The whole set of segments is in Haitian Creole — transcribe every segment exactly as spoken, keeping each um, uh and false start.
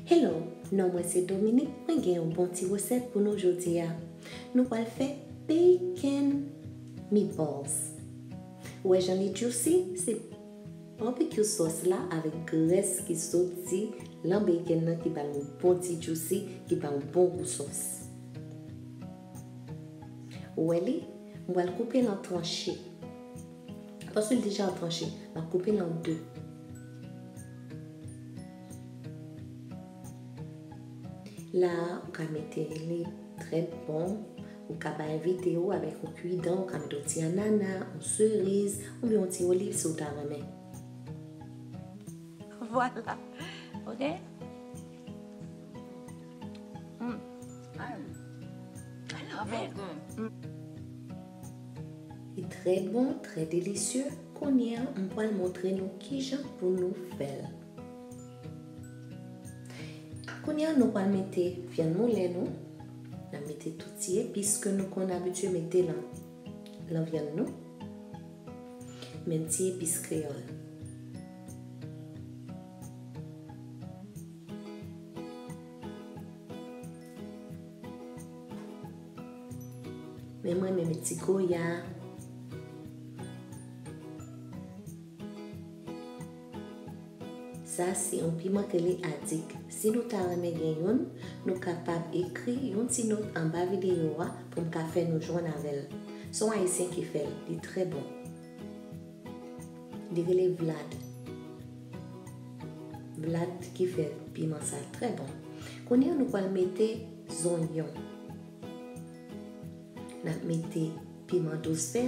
Hello, non mwen se Dominique, mwen gen yon bon ti resèt pou nou jodi a. Nou pral fè bacon meatballs. Ou wè jan li juicy, se barbecue sauce la avèk grès ki soti lan bacon nan ki ba l yon bon ti juicy, ki ba yon bon gou sòs. Ou wè li? Mwen pral koupe l an tranche. Paske l deja an tranche, m ap koupe l an de. La, ou ka mete li trè bon. Ou ka bay envite w avèk yon kwidan, ou ka mete yon ti anana, yon seriz, oubyen yon ti oliv si w ta renmen. Vwala. Ok? Mm. I love it. Mm. Li trè bon, trè delisye. Kounye a, m pral montre nou kijan pou nou fè l. Kounye a, nou pral mete vyann moulen nou. N ap mete tout ti epis ke nou konn abitye mete lan, lan vyann nou. Menm ti epis kreyòl. Men mwen, men ti goya. Sa se yon piman ke rele adik. Si nou ta renmen gen youn, nou kapab ekri yon ti nòt anba videyo a pou m ka fè nou jwenn avè l. Se yon Ayisyen ki fè l, li trè bon. Li rele Vlad. Vlad ki fè piman sa trè bon. Kounye a nou pral mete zonyon. N ap mete piman dous vè,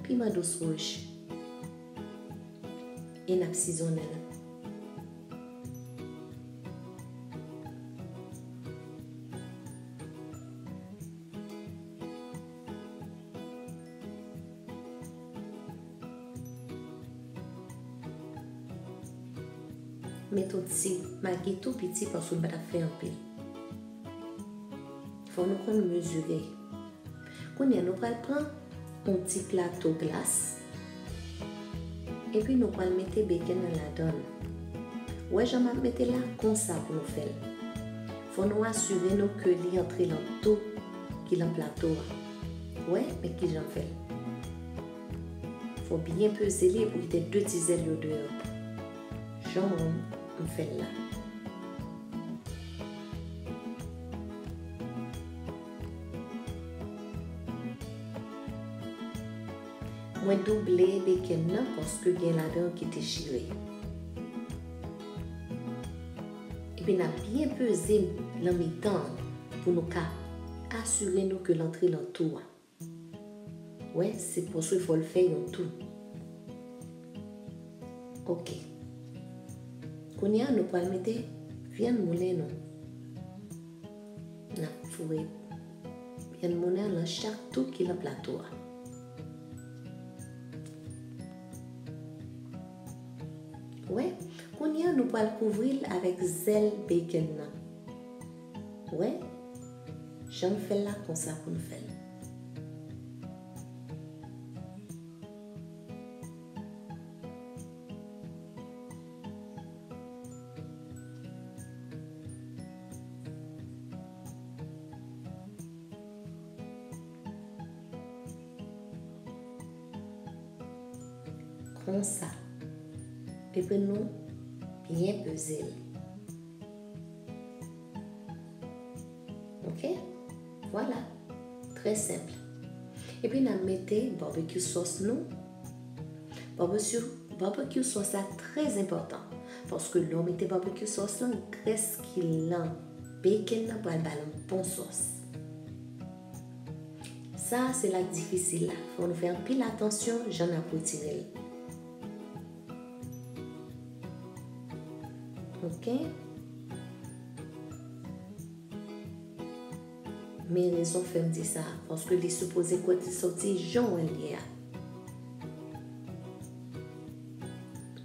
piman dous wouj. E n ap sizonnen l. Met yon ti magi tou piti paske nou pa t ap fè anpil. Fò nou konn mezire. Kounye a, nou pral pran yon ti plato glas. Epi nou pral mete bacon nan ladan l. Ou wè jan m ap mete l la, konsa pou nou fè l. Fò nou asire nou ke li antre lan tou ki lan plato a. Ou wè, men kijan m fè l. Fò byen peze li epi w kite de ti zèl yo deyò. Jan mwen m fè l la. Mwen double bacon nan paske gen ladan ki dechire. Epi n ap byen peze l nan mitan an pou nou ka asire nou ke l antre lan tou a. Wè, se paske fò l fè yon tou. Ok. Kounye a, nou pral mete vyann moulen nou. N ap foure vyann moulen an lan chak tou ki lan plato a. Wè, kounye a, nou pral kouvri l avèk zèl bacon nan. Wè, jan m fè l la, konsa pou n fè l. Konsa. Epi nou byen peze l. Ok? Vwala. Trè senp. Epi n ap mete barbecue sauce nou. Barbecue, barbecue sauce la trè enpòtan. Paske lè w mete barbecue sauce lan, grès ki lan bacon nan pral ba l yon bon sòs. Sa a se la k difisil la. Fò nou fè anpil atansyon jan n ap retire l. Ok? Men rezon fè m di sa, paske li sipoze kwè ti soti jan w wè l ye a.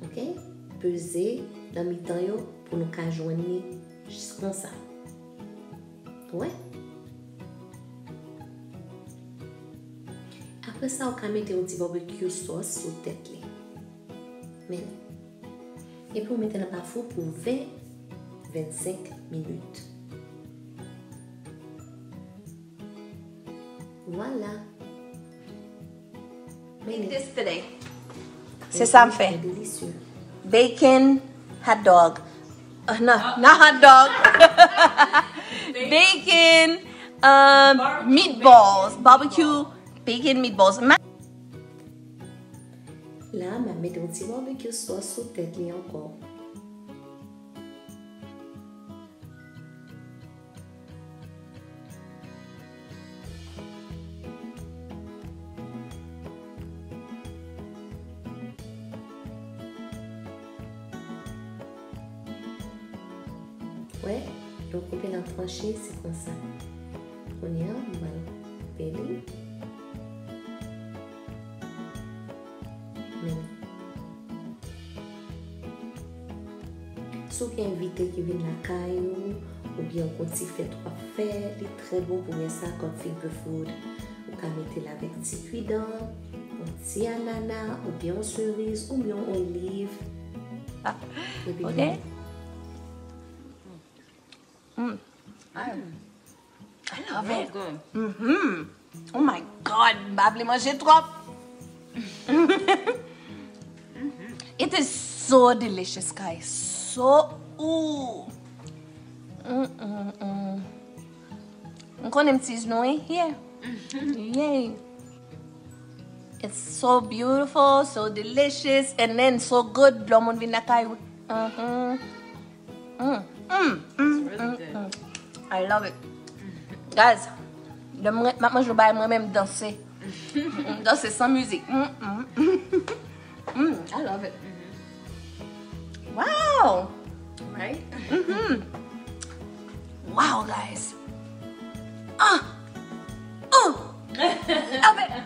Ok? Peze nan mitan yo pou nou ka jwenn li jis konsa. Wè? Apre sa, ou ka mete yon ti barbecue sauce sou tèt li. Men, Epi w mete nan bafou pou ven, vennsenk minit. Vwala. Make this today. Se sa m fè. Bacon hot dog. Uh, no, not hot dog. Bacon, um, meatballs. Barbecue bacon meatballs. La, m ap mete yon ti barbecue sauce sou tèt li ankò. Wè, lè w koupe l an tranche, se konsa. Kounye a, m pral koupe li. Men. Si w gen envite ki vin lakay ou, oubyen w gon ti fèt w ap fè, li trè bon pou gen sa kòm finger food. Ou ka mete l avèk ti kwidan, yon ti anana, oubyen yon seriz, oubyen yon oliv. Epi ok. Mm. I love it. Mm-hmm. Oh my God, m pa vle manje twòp. It is so delicious, guys. So, ooh. Mm, mm, mm. M konnen m tease nou, wi. Yeah. Yeah. It's so beautiful, so delicious, and then so good. Lè yon moun vin lakay ou. Mm-hmm. Mm, mm, mm, mm, mm. I love it. Guys, lè m, m ap manje yon bagay, mwen menm danse. M danse san mizik. Mm, mm, mm. Mm, I love it. Wow. Right? Mm-hmm. Wow, guys. Ah. Oh. Love it.